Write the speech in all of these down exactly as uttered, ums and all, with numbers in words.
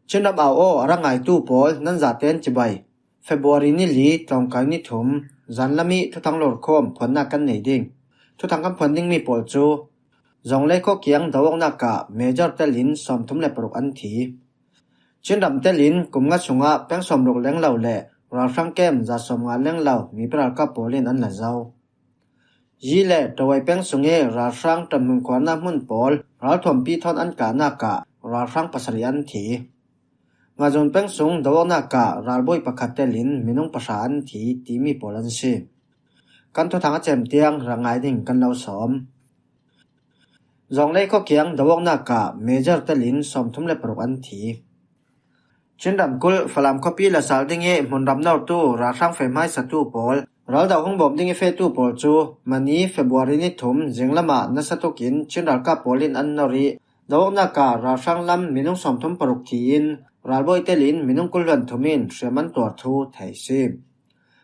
Chinram au aw a ra ngaitu pawl nan zaten chibai. February ni li, tlawngkai ni thum, zanlami thuthang lawrkhawm phuanna kan nei ding. Thuthang kan phuan ding mi pawl cu, Zawnglei khuakiang do awknak ah Major telin sawmthum le paruk an thi. Chinram telin kum nga sungah peng sawmruk lenglo le ralhrang kem za sawmnga lenglo mipi ralkap pawl in an la zo. Yi le Tawai peng sung i ralhrang ṭanhmun khuarnak hmun pawl ralthuampi thawn an kahnak ah ralhrang pasarih an thi. Ngazun peng sung do awknak ah ralbawi pakhat telin minung pahra an thi timi pawl an si. Kan thuthang a cem tiang rak ngai ding kan lo sawm. Zawnglei khuakiang do awknak ah Major telin sawmthum le paruk an thi. Chinram kulh Falam khuapi la sal ding i hmunram nortu ralhrang feh hmaisatu pawl, raldo hung bawm ding i fehtu pawl cu mani February ni thum zinglam ah nasa tukin Chin ralkap pawl in an nor i, do awknak ah ralhrang lam minung sawmthum paruk thi in, ralbawi telin minung kul hluan thum in hriam an tuar thu thei si.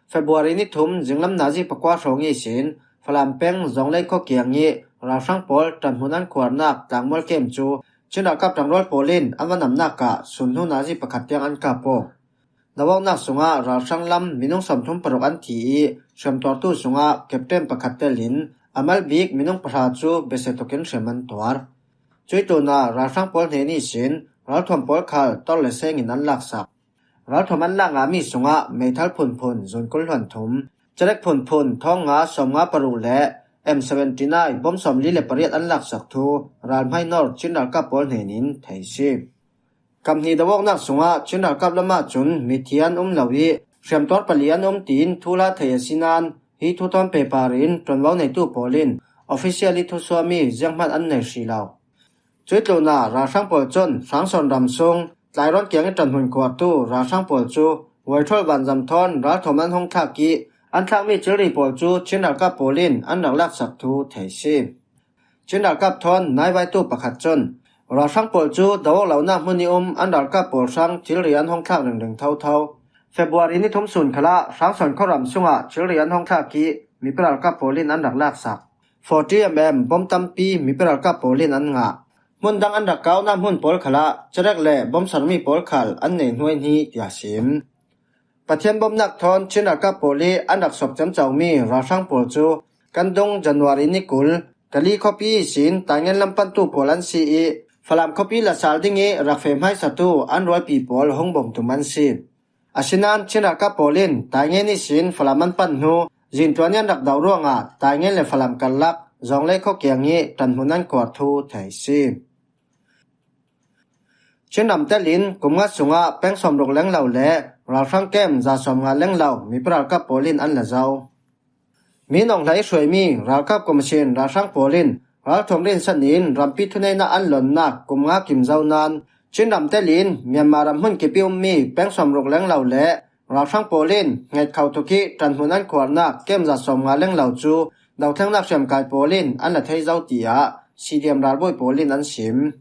February ni thum zinglam nazi pakua hrawng ihsin Falam peng Zawnglei khuakiang i ralhrang pawl ṭanhmun an khuarnak tlangmual kem cu Chin ralkap ṭangrual pawl in an va namnak ah sun hnu nazi pakhat tiang an kap aw. Do awknak sungah ralhrang lam minung sawmthum paruk an thi i, hriamtuartu sungah captain pakhat telin a mal bik minung pahra cu besia tukin hriam an tuar. Cuih tlunah ralhrang pawl hnen ihsin ralthuam pawl khal tor le seng in an laksak. Ralthuam an lak ngami sungah meithal phunphun zun kul hluan thum, cerek phunphun thawng nga sawmnga paruk le M seventy nine bom sawmli le pariat an laksak thu ralhmai nor Chin ralkap pawl hnenin thei si. Kamhni do awknak sungah Chin ralkap lamah cun mithi an um lo i, hriamtuar pali an um tiin thuhla thei a si nain, hi thu thawn pehpar in ṭuanvo neitu pawl in official i thusuahmi zianghman an nei hrih lo. Cuih tlunah ralhrang pawl cun Hrangsawn ram sung Tlairawn kiang i ṭanhmun khuartu ralhrang pawl cu Waithol vanzam thawn ralthuam an hung thlak i, an thlakmi cilri pawl cu Chin ralkap pawl in an rak laksak thu thei si. Chin ralkap thawn naivaitu pakhat cun ralhrang pawl cu do awk lonak hmun i um an ralkap pawl hrang thilri an hung thlak ringring thotho. February ni thum sun khalah Hrangsawn khuaram sungah thilri an hung thlak i mipi ralkap pawl in an rak laksak. Forty M M bom tampi mipi ralkap pawl in an ngah. Hmun dang an rak kaunak hmun pawl khalah cerek le bom sarmi pawl khal an nei hnuaihni tiah a sim. Pathian bawmhnak thawn Chin ralkap pawl i an rak suak ciamcomi ralhrang pawl cu kan dung January ni kul Kali khuapi ihsin Taingen lam pantu pawl an si i, Falam khuapi la sal ding i rak feh hmaisatu an rualpi pawl hung bawm tum an si. Asinain Chin ralkap pawl in Taingen ihsin Falam an pan hnu, zintluan i an rak doh ruangah Taingen le Falam karlak Zawnglei khuakiang i ṭanhmun an khuar thu thei si. Chin ram telin kum nga sungah peng sawmruk lenglo le ralhrang kem za sawmnga lenglo mipi ralkap pawl in an la zo. Min ong hla i hruaimi ralkap komisin ralhrang pawl in ralthuam rinsan in rampi thuneihnak an lonnak kum nga kim zo nain, Chin ram telin Myanmar ram hmun kip i ummi peng sawmruk lenglo le ralhrang pawl in ngeitkho tuk i ṭanhmun an khuarnak kem za sawmnga lenglo cu dothlengnak hriamkai pawl in an la thei zo, tiah C D M ralbawi pawl in an sim.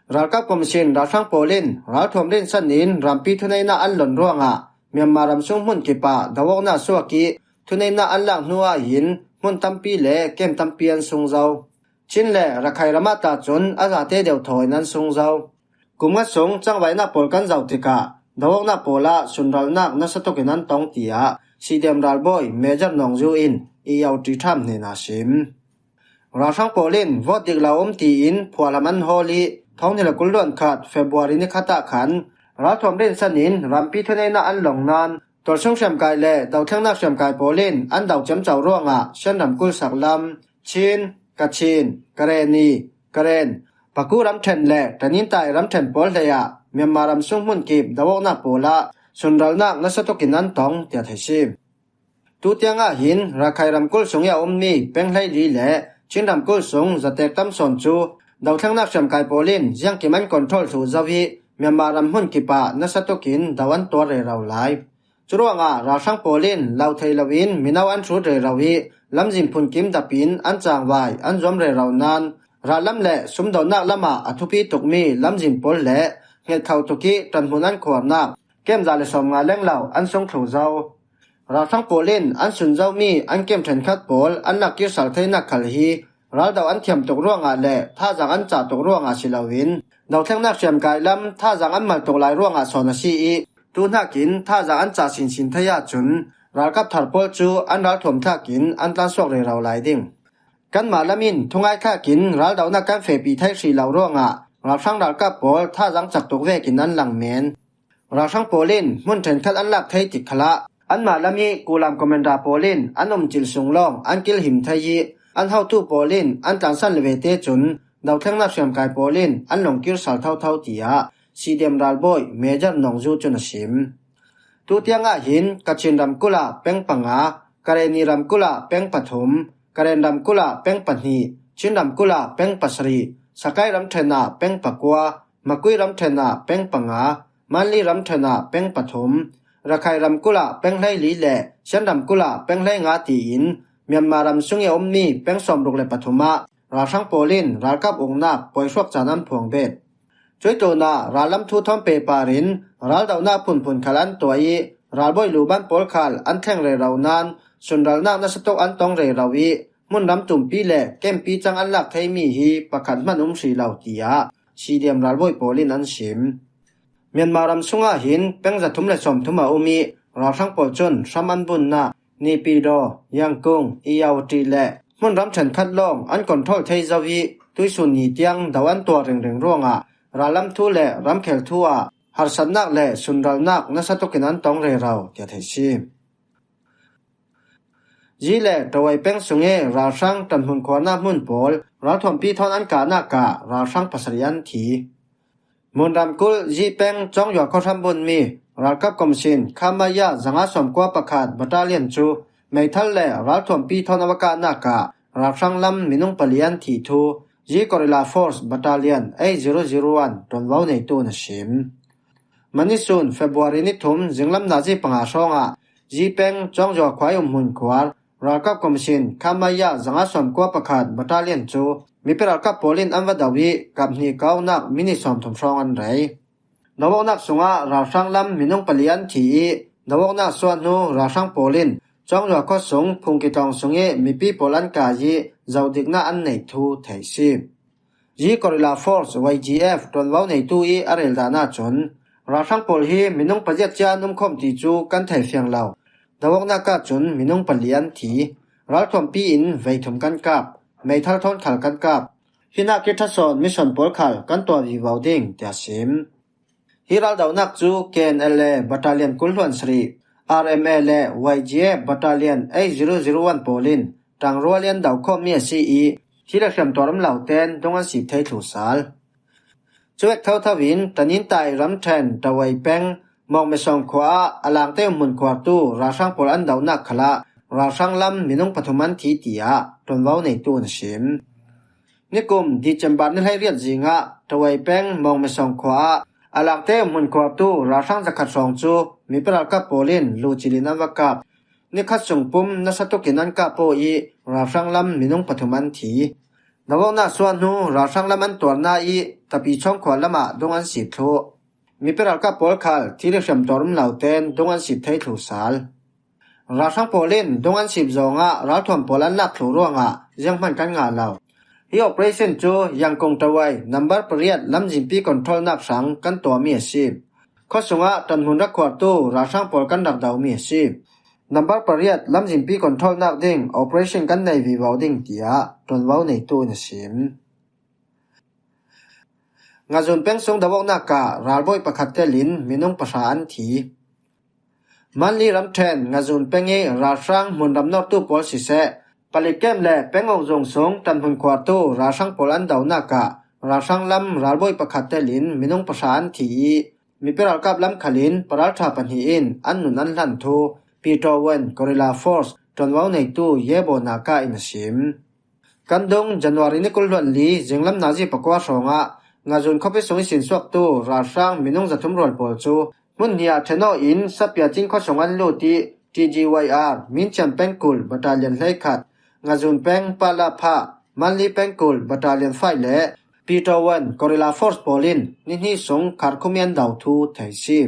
Ralkap komisin ralhrang pawl in ralthuam rinsan in rampi thuneihnak an lon ruangah Myanmar ram sung hmun kip ah do awknak suak i, thuneihnak an lak hnu ah hin hmun tampi le kem tampi an sung zo. Chin le Rakhine ram ah tah cun a zate deuh thaw in an sung zo. Kum nga sung cangvainak pawl kan zoh tikah do awknak pawl ah sunralnak nasa tuk in an tong, tiah C D M ralbawi Major Nawng Zu in E O T Tham hnen a sim. Ralhrang pawl in vote dik lo um tiin phuahlam an hawl i, thawng hnih le kul hluan khat February ni khat ah khan ralthuam rinsan in rampi thuneihnak an long nain, tualsung hriamkai le dothlengnak hriamkai pawl in an do ciamco ruangah Shan ramkulh sak lam, Chin, Kachin, Karenni, Karen, Paku ramṭhen le Tanintai ramṭhen pawl hleiah Myanmar ram sung hmun kip do awknak pawl ah sunralnak nasa tuk in an tong, tiah thei si. Tutiang ah hin Rakhine ramkulh sung i a ummi peng hleili le Chin ramkulh sung zatek tam sawn cu dothlengnak hriamkai pawl in ziangkim an control thluh zo i, Myanmar ram hmun kip ah nasa tuk in do an tuar rero lai. Curuangah ralhrang pawl in lo thei loin mino an hrut rero i, lamzin phunkim dap in an cangvai an zuam rero nain, rallam le sumdonnak lamah a thupi tukmi lamzin pawl le ngeitkho tuk i ṭanhmun an khuarnak kem za le sawmnga lenglo an sung thluh zo. Ralhrang pawl in an sun zomi an kem ṭhenkhat pawl an lakkir sal theinak khal hi raldo an thiam tuk ruangah le thazaang an cah tuk ruangah si loin, Dothlengnak hriamkai lam thazaang an mal tuk lai ruangah sawn a si ih, tu hnakin thazaang an cah sinsin thei ahcun ralkap thar pawl cu an ralthuam thlakin an tlansuak rero lai ding. Kanmah lam in thungai thlakin raldohnak kan fehpi thei hrih lo ruangah ralhrang ralkap pawl thazaang cak tuk vekin an lang men. Ralhrang pawl in hmun ṭhenkhat an lak thei tik khalah anmah lam ih Kulam commander pawl in an umcil sung lawng an kilhim thei ih, an hotu pawl in an tlansan le vete cun dothlengnak hriamkai pawl in an lawng kir sal thotho, tiah C D M ralbawi Major Nong Zu cun a sim. Tutiang ah hin Kachin ramkulh ah peng panga, Karenni ramkulh ah peng pathum, Karen ramkulh ah peng pahnih, Chin ramkulh ah peng pasarih, Sakai ramṭhen ah peng pakua, Makui ramṭhen ah peng panga, Manli ramṭhen ah peng pathum, Rakhine ramkulh ah peng hleili le Shan ramkulh ah peng hleinga tiin Myanmar ram sung ih a ummi peng sawmruk le pathum ah ralhrang pawl in ralkap uknak puai hruak caan an phuang bet. Cuih tlunah rallam thu thawn pehpar in raldohnak phunphun khal an tuah ih, ralbawi luban pawl khal an thleng rero nain sunralnak nasa tuk an tong rero ih, hmunram tumpi le kempi cang an lak theimi hi pakhat hman um hrih lo, tiah C D M ralbawi pawl in an sim. Myanmar ram sungah hin peng zathum le sawmthum a um ih, ralhrang pawl cun hram an bunnak Naypyidaw, Yangon, Irrawaddy le hmunram ṭhenkhat lawng an control thei zo ih, tuihsun ni tiang do an tuah ringring ruangah rallam thu le ramkhel thu ah harsatnak le sunralnak nasa tukin an tong rero, tiah theih si. Zile Tawai peng sung ih ralhrang ṭanhmun khuarnak hmun pawl ralthuampi thawn an kahnak ah ralhrang pasarih an thi. Hmunram kulh Zipeng Cawngyua khuahram bunmi ralkap commission Khamaya zanga sawmkua pakhat battalion cu meithal le ralthuampi thawn a va kahnak ah ralhrang lam minung pali an thih thu Zi Guerrilla Force Battalion eight zero zero one ṭuanvo neitu in a sim. Manisun February ni thum zinglam nazi panga hrawngah Zipeng Cawngyua khuai um hmun khuar ralkap commission Khamaya zanga sawmkua pakhat battalion cu mipi ralkap pawl in an va do ih kap hnih kaunak minit sawmthum hrawng an rei. Doawknak sungah ralhrang lam minung pali an thi ih, doawknak suah hnu ralhrang pawl in Cawngyua khuasung Phungki tlawng sungih mipi pawl an kai ih zodiknak an neih thu theih si. Zi Guerrilla Force Y G F ṭuanvo neitu ih a rel dan ahcun ralhrang pawl hi minung paziat cia an um khawm ti cu kan thei fiang lo. Doawknak ahcun minung pali an thi. Ralthuampi in veithum kan kap. Meithal thawn khal kan kap. Hinah kithasawn mission pawl khal kan tuah vivo ding, tiah sim. Hi raldohnak cu K N L A Battalion kul hluan sarih, R M A le Y G F Battalion eight zero zero one pawl in ṭangrual in an doh khawmmi a si ih, thi le hriamtuar um lo tein dung an sip thei thlu sal. Cuvek thotho in Tanintai ramṭhen Tawai peng Mawngmesawng khua ah a langte um hmun khuartu ralhrang pawl an dohnak khalah ralhrang lam minung pathum an thi, tiah ṭuanvo neitu in a sim. Nikum December ni hleiriat zingah Tawai peng Mawngmesawng khua ah a langte um hmun khuartu ralhrang zakhat hrawng cu mipi ralkap pawl in lucil in an va kap. Nikhat sung pum nasa tukin an kap paw ih ralhrang lam minung pathum an thi. Doawknak suah hnu ralhrang lam an tuarnak ih Tapi Chawng khua lamah dung an sip thluh. Mipi ralkap pawl khal thi le hriamtuar um lo tein dung an sip thei thlu sal. Ralhrang pawl in dung an sip zawngah ralthuam pawl an lak thluh ruangah zianghman kan ngah lo. Hi operation cu Yangon Tawai number pariat lamzinpi controlnak hrang kan tuahmi a si. Khuasungah ṭanhmun rak khuartu ralhrang pawl kan rak domi a si. Number pariat lamzinpi controlnak ding operation kan nei vivo ding, tiah ṭuanvo neitu in a sim. Ngazun peng sung doawknak ah ralbawi pakhat telin minung pahra an thi. Manli ramṭhen Ngazun peng ih ralhrang hmunram nawrtu pawl siseh, Palikem le Penguk zung sung ṭanhmun khuartu ralhrang pawl an dohnak ah ralhrang lam ralbawi pakhat telin minung pahra an thi ih, mipi ralkap lam khalin paralṭha pahnih in an nun an hlan thu Pitowan Guerrilla Force ṭuanvo neitu Yebo Naka in a sim. Kan dung January ni kul hluan li zinglam nazi pakua hrawngah Ngazun khuapi sung ihsin suaktu ralhrang minung zathum rual pawl cu hmun hnih ah ṭhen aw in Sapia Cin khuasung an lut ih T G Y R Minciam pengkulh battalion hleikhat, Ngazun peng Palapha, Manli pengkulh battalion five le Pitowan Guerrilla Force pawl in ni hnih sung Kharkhum ih an do thu thei si.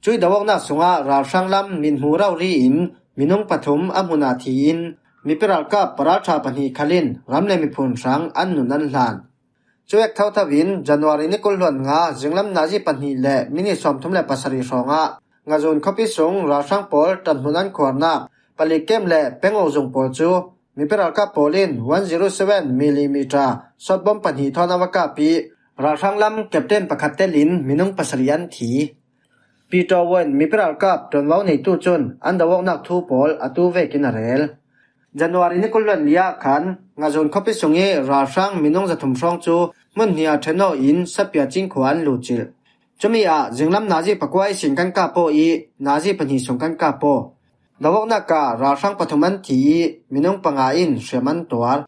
Cuih doawknak sungah ralhrang lam mithmu rori in minung pathum a hmun ah thi in mipi ralkap paralṭha pahnih khal in ram le miphun hrang an nun an hlan. Cuek thotho in January ni kul hluan nga zinglam nazi pahnih le minute sawmthum le pasarih hrawngah Ngazun khuapi sung ralhrang pawl ṭanhmun an khuarnak palik kem le penguk zung pawl cu mipi ralkap pawl in one zero seven millimeter sawtbawm pahnih thawn a va kap ih ralhrang lam captain pakhat telin minung pasarih an thi. Pito Won mipi ralkap ṭuanvo neitu cun an do awknak thu pawl atu vekin a rel. January ni kul hluan li ah khan Ngazun khuapi sung ih ralhrang minung zathum hrawng cu hmun hnih ah ṭhen aw in Sapia Cing khua an luhcilh. Cumi ah zinglam nazi pakua ihsin kan kap aw ih nazi pahnih sung kan kap aw. Do awknak ah ralhrang pathum an thi ih minung panga in hriam an tuar.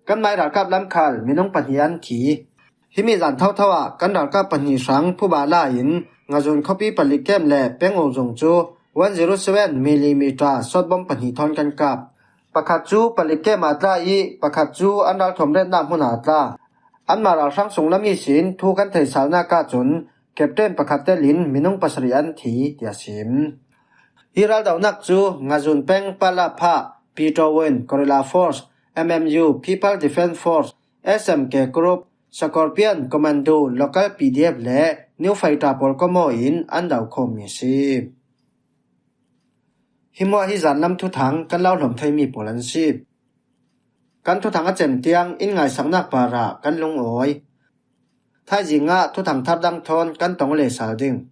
Kanmai ralkap lam khal minung pahnih an thi. Himi zan thotho ah kan ralkap pahnih hrang phuba la in Ngazun khuapi palik kem le penguk zung cu one zero seven millimeter sawtbawm pahnih thawn kan kap. Pakhat cu palik kem ah tla ih pakhat cu an ralthuam retnak hmun ah tla. Anmah ralhrang sunglam ihsin thu kan theihsalnak ahcun captain pakhat telin minung pasarih an thi, tiah sim. Hi raldohnak cu Ngazun peng Pala Phah, Pito Won Guerrilla Force, M M U, People Defense Force, S M K Group, Scorpion Commando, Local P D F le New Fighter pawl kom aw in an do khawmmi a si. Hi hmuah hi zanlam thuthang kan lo hlawm theimi pawl an si. Kan thuthang a cem tiang in ngaisaknak parah kan lungawi. Thaizing ah thuthang thar dang thawn kan tong le sal ding.